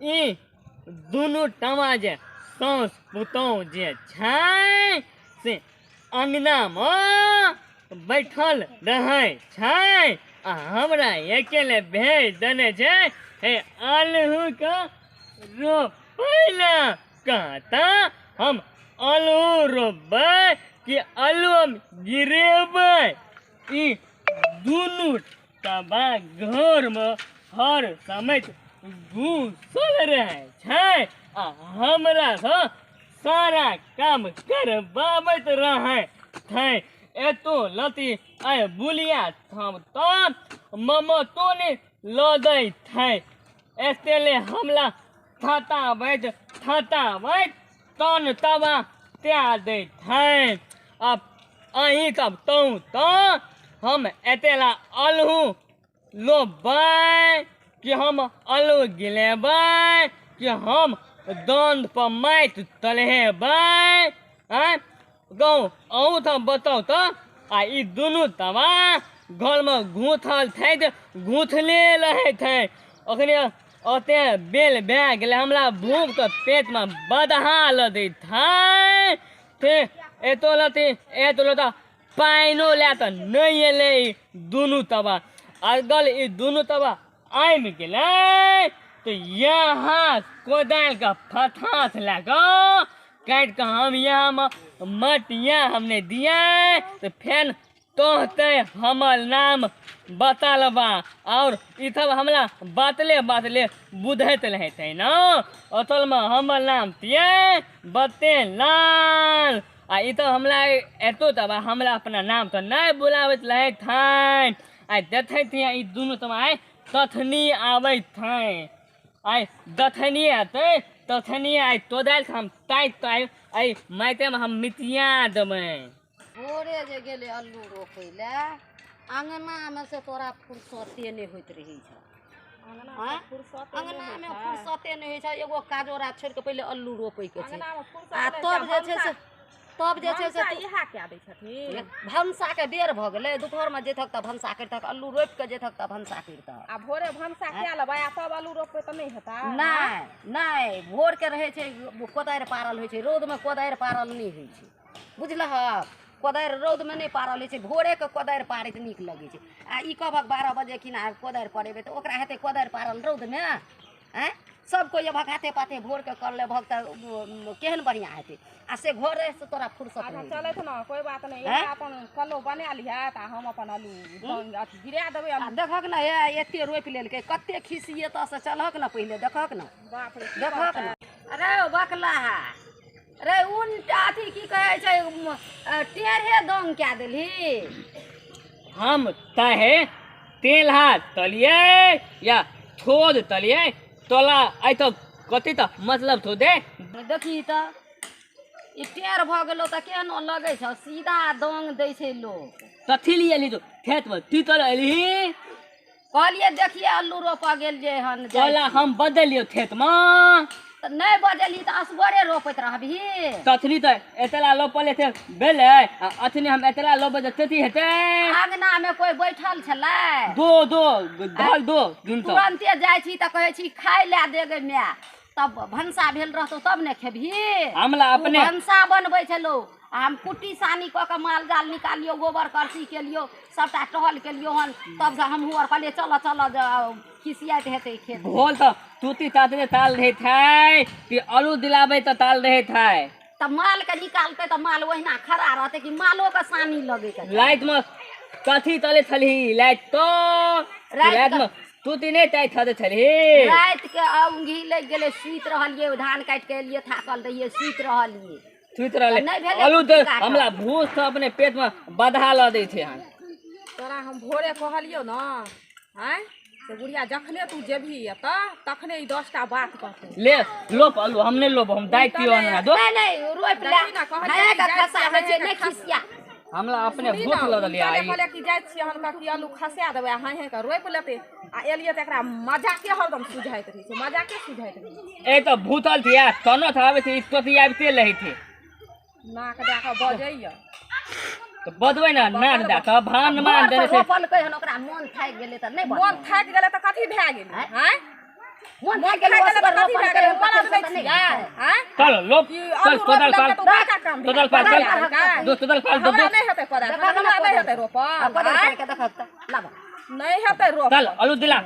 ई दुनू टमा जे साउस पुतोह जे छै से अङ्गनामे बैठल रहै छै आ हमरा अकेले भेज देने छै हे आलूके रोपै लए। कहता हम आलू रोपबै कि आलू हम गिरेबै? ई दुनू तबा घरमे हर समय घुसल रहै छै आ हमरासँ सारा काम करबाबैत रहै छै। एतो लती आइ बुलिया थम तऽ ममतो नहि लऽ दै छै। एतेले हमला थताबैत थताबैत तन तबा त्या दै छै। आब अहीं सब तहु तऽ हम एतेला अल्हू लोबै कि हम अल्लू गिलेबै कि हम दंद पर माटि तलहेबै? आँय गाँव अहूँ तऽ बताउ तऽ। आ ई दुनू तबा घरमे गूँथल छै तऽ गूँथले रहै छै। अखने ओते बेल भए गेलै, हमरा भूख तऽ पेटमे बदहा लऽ दैत छै। से एतो लती एतो लता पानिओ लए तऽ नहि एलै ई दुनू तबा। अगर ई दुनू तबा आबि गेलै तऽ यहाँ कोदारिके फथास लए कऽ काटि कऽ हम यहाँमे मटिया हमने दिए तऽ फेर तोहते हमर नाम बतलबा। और ई सब हमरा बतले बतले बुझैत रहै छै ने। असलमे हमर नाम छियै बतेलाल आ ई तऽ हमरा एतो तब हमरा अपना नाम तऽ नहि बुलाबैत रहै छै। आइ देखै छियै ई दुनू तऽ आइ तखनी आबै छै। आइ दखनी एतै तखनी आइ तोदालि हम ताकि कऽ आइ माटिमे हम मिटिया देबै। भोरे जे गेलै अल्लू रोपै लए अङ्गनामे से तोरा फुर्सते नहि होइत रहै छौ। आँय? अङ्गनामे फुर्सते नहि होइ छै। एगो काजो राज छोड़ि कऽ पहिले अल्लू रोपैके छै आ तब जे छै से तब जे छै से तू इएह कए दै छथिन। भनसाके बेर भऽ गेलै। दुपहरमे जेतक तऽ भनसा करितक, अल्लू रोपि कऽ जेतक तऽ भनसा करितक। आ भोरे भनसा कए लेबै आ तब अल्लू रोपबै तऽ नहि हेतै? नहि नहि, भोरके रहै छै कोदारि पारल होइ छै, रौदमे कोदारि पारल नहि होइ छै, बुझलहक? कोदारि रौदमे नहि पारल होइ छै, भोरेके कोदारि पारैत नीक लगै छै। आ ई कहबक 12 बजे कि ना कोदारि परेबै तऽ ओकरा हेतै कोदारि पारल रौदमे? आँय, सब कोइ एबहक हाथे पाथे भोरके कर लेबहक तऽ केहन बढ़िआँ हेतै। आ से घरेसँ तोरा फुर्सत अच्छा नहि। चलैत ने, कोइ बात नहि। आँय? इएह अपन कल्लो बना लिहत आ हम अपन अल्लू अथी गिरा देबै। आ अल्लू देखहक ने, हे एते रोपि लेलकै, कते खिसिएतऽ से चलहक ने, पहिले देखहक ने। बाप रे, की देखहक करतै? ने। अरे बकलाहा रे, उनटा अथी की कहै छै, टेढ़े दंग कए देलही। हम तहे तेलहा तलियै या थोद तलियै, तोला आइ तऽ कथी तऽ मतलब थो दे। देखी तऽ ई टेढ़ भऽ गेलौ तऽ केहन लगै छौ, सीधा दंग दै छै लोक। कथी लिए एलही तू खेतमे? तू तोला एलही? कहलियै देखिए अल्लू रोपऽ गेल जे हन जाइ तोला छी। हम बदलियौ खेतमे? तऽ नहि बजलही तऽ असगरे रोपैत रहबही? तखनी तऽ एतला लोपल हेतै भेलै आ अखनी हम एतला लोपबै तऽ कथी हेतै? अङ्गनामे कोइ बैठल छलै? दो दो धल दो दुन तऽ तुरन्ते जाइ छी तऽ कहै छी खाय लए दे गे माय, तब भनसा भेल रहतौ तब ने खेबही। हमला ओ अपने भनसा बनबै छलौ आ हम कुट्टी सानी कऽ कऽ माल जाल निकालियौ, गोबर करसी केलियौ, सबटा टहल केलियौ हन, तब से हमहूँ आर कहलियै चलऽ चलऽ जे खिसियाइत हेतै खेत। भोल तऽ तूती तातरे ताल रहै छै कि आलू दिलाबै तऽ ताल रहै छै। तऽ मालके निकालतै तऽ माल ओहिना खड़ा रहतै कि मालोके सानी लगैके चाही? रातिमे कथी तले छलही राति तऽ? राति रातिमे तूती नहि ताइ थले छलही? रातिके औंघी लागि गेलै, सुति रहलियै, धान काटि कऽ एलियै, थाकल रहियै, सुति रहलियै। सुति रहलै। नहि भेलै आलू तऽ काटल। हमरा भूस तऽ अपने पेटमे बधा लऽ दै छै हन। तोरा हम भोरे कहलियौ ने आँय से बुढ़िया जखने तू जेबही एतऽ तखने ई 10टा बात कहतौ। ले लोप आलू, हम नहि लोप, हम दाइ पियो हमरा दो। नहि नहि, रोपि ले। देखी ने, कहलियै हाय कि के जाइ खसा छियै, दै छै, हाय के नहि खसा। खिसिया। हमरा अपने सुनी भूख ने, लगल हुनका आई। कहलियै कि जाइ छियै हन कि आलू खसा देबै आ हाँय हाँय कऽ रोपि लेतै आ एलियै तऽ एकरा मजाके हरदम सुझाइत रहै छै, मजाके सुझाइत रहै छै। ए तऽ भूतल थी आ तनो था आबै थी तोती आबिते रहै थी। नाक दए कऽ बजैया। तऽ बजबै ने नाक दए कऽ भान मान भोरसँ देने छै। रोपलकै हन, ओकरा मोन थाकि गेलै तऽ नहि मोन बनलै। थाकि गेलै तऽ कथी भए गेलै? आँय? आँय? मोन थाकि गेलै असगर रोपण करे नहि। चल लोप चल कोदाल पाल कोदाल पाल चल दो कोदाल पाल दो हमरा नहि हेतै कोदाल हमरा नहि हेतै रोपल कोदाल पाल के देखत लाब नहि हेतै रोपल चल आलू दिला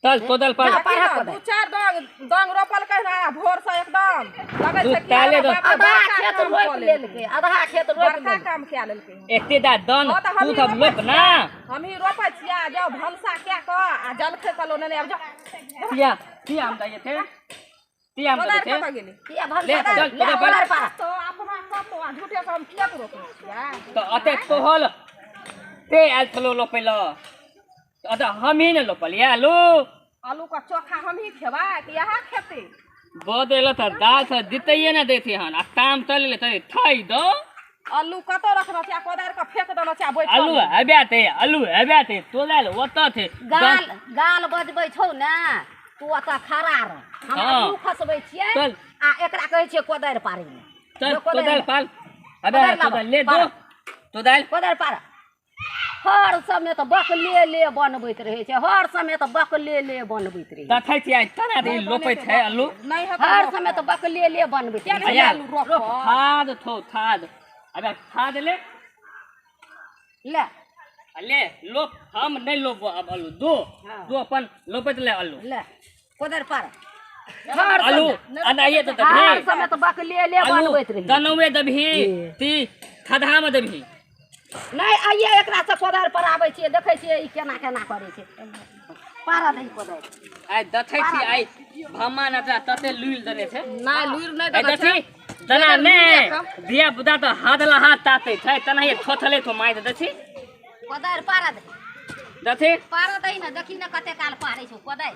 चल कोदाल पाल दू चार दांग दांग रोपल कहि ना भोर से एकदम लगै छै कि आधा खेत रोप लेलकै आधा खेत रोप बड़का काम कए लेलकै एते दा दन तू सब लोप ना हमही रोपै छियै जाओ भनसा कए क आ जलखै कलो ने आब जाओ तिया तिया हम दैए थे तिया हम दैए थे तिया भनसा ले कोदाल पाल तो अपना कतो आ झूठे से हम खेत रोपै छियै तो अते तोहल ते आयल छलो लोपै ल अत हमही ने लोपलियै आलू आलू का चोखा हमही खेबै कि यहाँ खेतै बदेल त दाल से दितैये ना देथे हन आ काम चल ले तरे थई दो आलू कतो रखनो छै कोदार के फेक देनो छै बैठल आलू हेबे ते आलू हेबे ते तोला ओत थे गाल गाल बजबै छौ ने तू ओत खड़ा रह हम आलू खसबै छियै आ एकरा कहै छियै कोदार पारै ले चल कोदार पाल अबे कोदार ले दो कोदार कोदार पार हर समय तऽ बकले ले बनबैत रहै छै हर समय तऽ बकले ले बनबैत रहै देखै छियै तना दे लोपै छै आलू नहि हेतै हर समय तऽ बकले ले बनबैत रहै छै आलू रोप खाद थो खाद अबे खाद ले ले ले लोप हम नहि लोप अब आलू दो दो अपन लोपैत ले आलू ले कोदार पार आलू अनाइए तऽ दबही हर समय तऽ बकले ले बनबैत रहै दनौए दबही ती खदहा मे दबही नहीं आइए एकरा से कोदार पर आबै छियै देखै छियै ई केना केना करै छै पारा दही कोदार आइ देखै छी आइ भमा नटा तते लुइल देने छै नहि लुइर नहि देने छै तना ने धिया पुता तऽ हाथ ला हाथ तातै छै तनाहिए थोथले थो मारि दै छी कोदार पारा दही दथी पारा दही ने देखी ने कते काल पारै छौ कोदार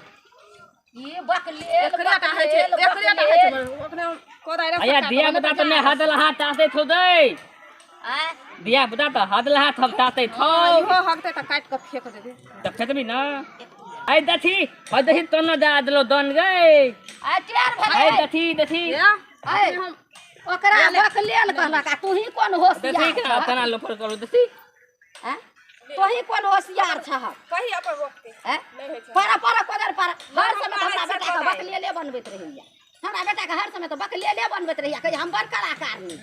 ई बकले एकरे टा होइ छै एकरे टा होइ छै ओकरे कोदार आया धिया पुता तऽ नहि हाथ ला हाथ तातै छौ दै दिया बुदा त हाथ ला हाथ हम तातै थौ इहो हगतै त काटि के फेक देबै त फेकबी ना आइ दथी आइ दही तोना दा देलो दन गई आ टेर भेलै आइ दथी दथी आइ ओकरा बकलेल कहलक आ तूही कोन होशियार दथी के तना लोफर करू दथी हैं तोही कोन होशियार छह कही अपन रोकते हैं पारा पारा कोदर पारा हर समय हमरा बेटा के बकलेले बनबैत रहैया हमरा बेटा के हर समय त बकलेले बनबैत रहैया कहि हम बड़ कलाकार नहीं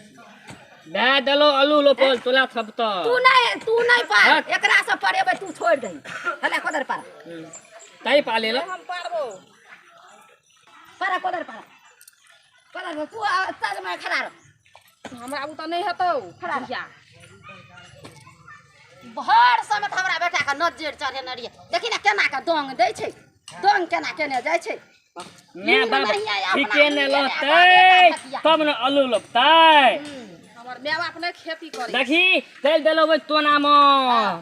दे देलो आलू लोपल तोला सब त तू नहीं पार एकरा से परेबै तू छोड़ दही हले कोदर पार तई पाले ल हम पारबो पारा कोदर पारा कोदर तू साज में खड़ा रह हमरा उ त नहीं हेतौ खड़ा रह भर समय हमरा बेटा के नजर चढ़े न रहिए देखी ना केना के दोंग दै छै दोंग केना केने जाइ छै मैं बाप ठीके ने लतै तब न आलू लोपतै हमर my बाप ने खेती करे देखी तेल देलो बे तोना म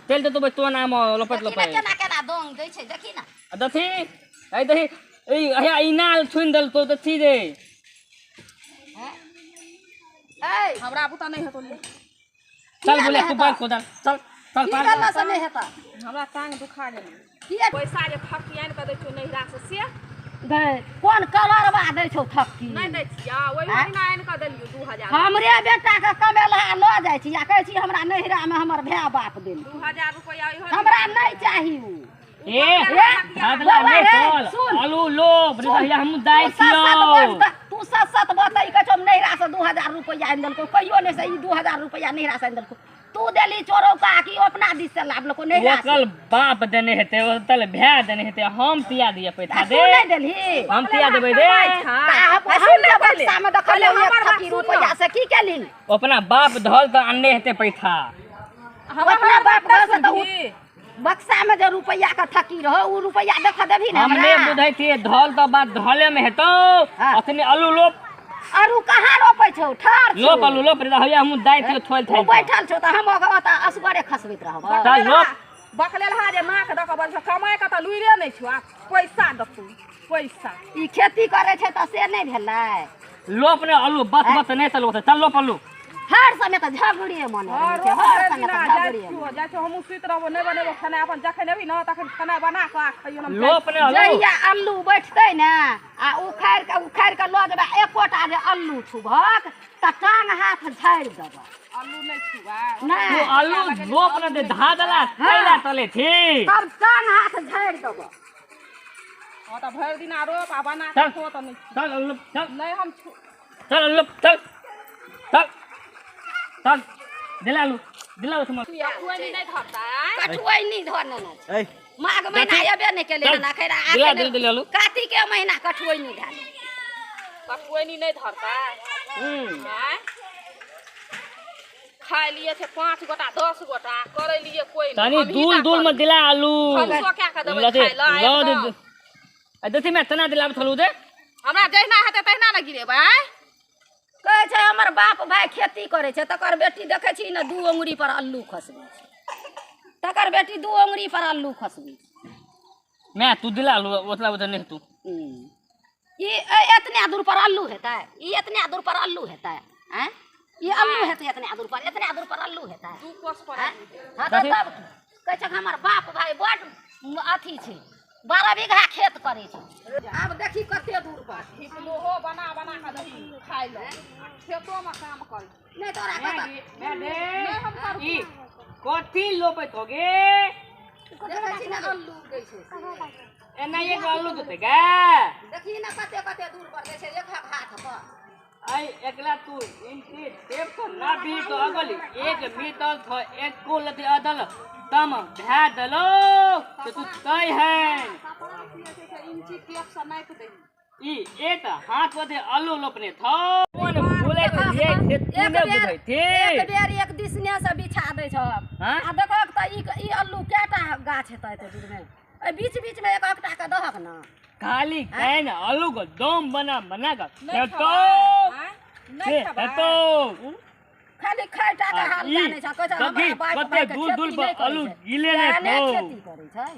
तेल देतो बे तोना म लोपत लोपै केना केना दोंग दै छै देखी ना दथी ए दही ए हया इनाल छुन देल तो दथी दे ए हमरा बुता नहीं हेतो चल बोले तू बाल कोदाल चल चल पार की से नहीं हेता हमरा टांग दुखा गेल किया पैसा जे थकी आनि के दै छौ नैहरा से से गै कोन कलरवा दै छौ थक्की नहि दै छियै ओहि महीना आनि के देलियौ 2000 हमरे बेटा के कमेलहा लऽ जाइ छी आ कहै छी हमरा नैहरा मे हमर भाय बाप देल 2000 रुपया इहो हमरा नहि चाही उ ए हाथ ला ले आलू लोभ रे हम दाइ छियौ तू सात सात बतै कहै छौ नैहरा से 2000 रुपया आनि देलकौ कहियो नहि से ई 2000 रुपया नैहरा से आनि देलकौ तू देली चोरौका कि अपना दिस से लाबलको नैहरा से ओकल बाप देने हेतै ओतल भाय देने हेतै हम तिया दिए पैसा तू दे नहि देलही हम तिया देबै दे हम बक्सा मे देखलियै एक थकी रुपया से की केलही अपना बाप धल त अनने हेतै पैसा अपना बाप घर से तऽ बक्सा में जे रुपया के थकी रहो उ रुपया देख देबही ने हम हमरा नहि बुझै छियै धल त बात धले में हेतौ अखनी आलू लोप आरू कहाँ रोपै छौ ठाढ़ छौ लोप आलू लोप रे हया हम दाइ छियौ थोल तू थाल बैठल छौ तऽ हम ओकरा असगरे खसबैत रहब चल लोप बकलेल हा जे नाक दऽ के बल छौ कमाइ के तऽ लुइरे नहि छौ आ पैसा देतौ पैसा ई खेती करै छै तऽ से नहि भेलै लोप ने आलू बस बस नहि चलबो चल लोप आलू हर समय तऽ झगड़े मने रहै छै, हर समय तऽ झगड़े। जाइ छै, हमहूँ सुति रहबो, नहि बनेबो खेनाइ। अपन जखन एबही ने तखन खेनाइ बना कऽ आ खइयो। लोप ने। जहिया अल्लू बैठतै ने आ उखाड़ि कऽ उखाड़ि कऽ लऽ जेबै, एकोटा जे अल्लू छुबहक तऽ टांग हाथ झाड़ि देबऽ। अल्लू नहि छुबै? नहि। अल्लू लोप ने दे धा देला कैला तले थी। तब टांग हाथ झाड़ि देबऽ। हँ, तऽ भरि दिना रोप आ बना कऽ खो तऽ नहि। चल अल्लू चल। नहि, हम चल अल्लू, चल चल चल, दिला आलू दिला। कठुआनी नहि धरतै? कठुआनी धरने नहि छै। माघ महीना एबे नहि केलै हन अखन। दिला दिला दिला आलू। कातिके महीना कठुआनी धरले। कठुआनी नहि धरतै? खाय लिए छै 5 गोटा 10 गोटा, करै लिए कोइ। तनी दूल दूल में दिला आलू। भनसो कए कऽ देबै खाय लए। देखी मैं तना दिलाब थलू दे। हमरा जहिना हेतै तहिना ने गिरेबै। कहै छै हमर बाप भाय खेती करै छै, तकर बेटी देखै छी ने 2 अङ्गुरी पर अल्लू खसबै छै। तकर बेटी 2 अङ्गुरी पर अल्लू खसबै छै। मैं तू दिला आलू ओतला ओतला नहीं तू। ई एतने दूर पर अल्लू हेतै? ई एतने दूर पर अल्लू हेतै? आँय, ई अल्लू हेतै एतने दूर पर? एतने दूर पर अल्लू हेतै? 2 कोस पर। हँ, तऽ तब कहै छै हमर बाप भाय बड अथी छै, 12 बीघा खेत करै छै। आब देखी कते दूर पर। लोहो बना बना कऽ दही खाय लए, खेतोमे काम कर। नहि तोरा। ई कथी लोपैत होगे? देखै छी ने अल्लू दै छै। एना एक अल्लू देतै गे? देखी ने कते कते दूर पर दै छै, एक हाथ पर। ऐ एकला तू इंची टेप तो ना भी तो अगल 1 मीटर थ एको लति अदल तम भए देलो तो तू तय है। इंची टेप से नापि दही। ई एक हाथ बदे आलू लोपने थो कोन बोले ये तू ने बुझै थी। एक बेर एक दिसने से बिछा दै छ आ देखक त ई अल्लू केटा गाछ हेतै एते दूर में? ए बीच बीच में एक एकटा के दहक न। खाली can आलू को दम बना बना के हेतो हेतो। खाली खाइटा के हाल जानै छ। कहै छ हमरा बाप भाई के दूर दूर पर आलू गिले ने थो खेती करै छै।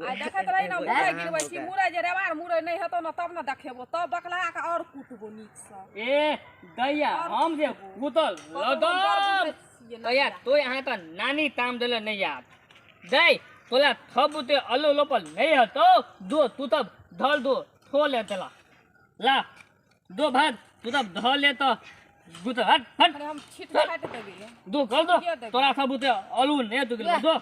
आ देखैत रही ने मुरै गिरबै छी, मुरै जे रेवार मुरै नहि हेतौ ने तब ने देखेबो, तब बकला के और कुटबो नीक से। ए दैया हम जे कुटल लगम तैया तो यहाँ त नानी ताम देले नहीं याद दै तोला थब ते आलू लोपल नहीं हेतौ दो तू तब धल दो थो ले तला ला दो भात तू तब धल ले त गुत हट हट। हम छीट छाट देबै दो कर दो तोरा सब उते आलू ने तू गेल दो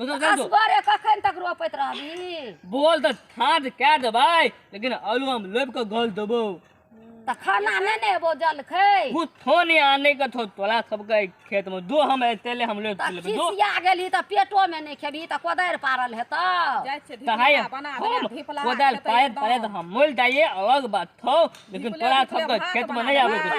तू तो कर दो। असगरे कखन तक रोपैत रहबी? बोल त थाद कै देबै, लेकिन आलू हम लोप के गल देबो। त खाना नहि ने एबो जलखै? कुछ थो नहीं आने का थो तोला सबके खेत में दो हम एतेले हम लोप लेबै दो। खिसिया गेली त पेटो में नहि खेबी त कोदारि पारल हेतौ। जाइ छै धिपला बना दे, धिपला कोदारि पारत पारत हम मोल जाइए अलग बात थो, लेकिन तोरा सबके खेत में नहीं आबै के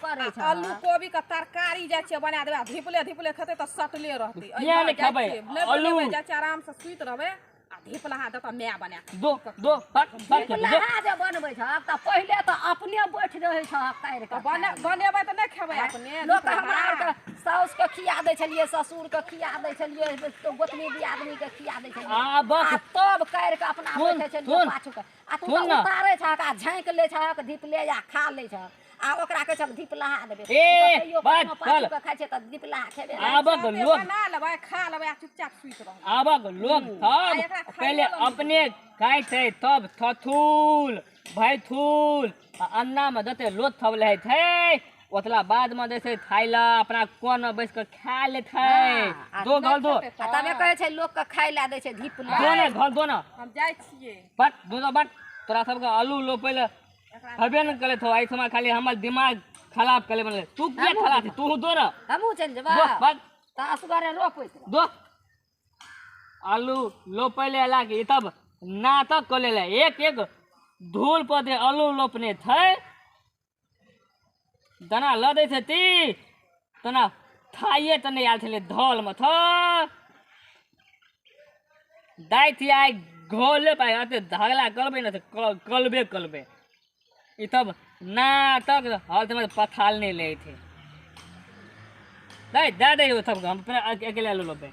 करै छै। आलू कोबी के तरकारी जाइ छै बना देबै, धिपले धिपले खेतै त सटले रहतै। किया नहि खेबै आलू? जाइ छै आराम से सुति रहबै आ धिपला देतौ my बना दो दो फट फट धिपला जे बनबै छ त पहिले त अपने बैठ रहै छ कारि के बनेबै त नहि खेबै अपने। लोक हमरा आर के साउस के खिया दै छलियै, ससुर के खिया दै छलियै, गोतनी दियादनी के खिया दै छलियै, आ बस तब कारि के अपना बैठै छलियै पाछू के। आ तू त उतारै छहक आ झाँकि लै छहक धिपले या खा लै छहक आ ओकरा कहै छहक धिपला देबै। ए बात पाछू के खाइ छै त धिपला खेबै। आबक लोक बना लेबै, खा लेबै आ चुपचाप सुति रहबै। आबक लोक तब पहले अपने खाइ छै तब थथूल भैथूल आ अन्ना में जते लोथ थब लै छै ओतला बाद में जैसे खाइ ला अपना कोन में बैस के खा ले छै। दो घल दो आ तबे कहै छै लोक के खाइ ला दै छै धिपला। दो ने घल दो ना। हम जाइ छियै बट दो दो बट तोरा सबके आलू लोपै ले हबे न कले थो। आई समय खाली हमर दिमाग खराब कले बनले। तू किया खराब छै? तू दो ना। हमहूँ चलि जेबै बट त असगरे रोपैत रह। दो आलू लोपै ले लागी तब नाटक कले ले एक एक धूल पर दे आलू लोपने छै दना ल दै छै ती तना थाइए त नहि आयल छलै धल में थ दाइ थी आइ घोले पाइ अते झगड़ा करबै ने कलबे कलबे ई तब नाटक हल में पथाल नहि लै थे। दाइ दए दै सब हम अपने अकेले आलू लोपबै।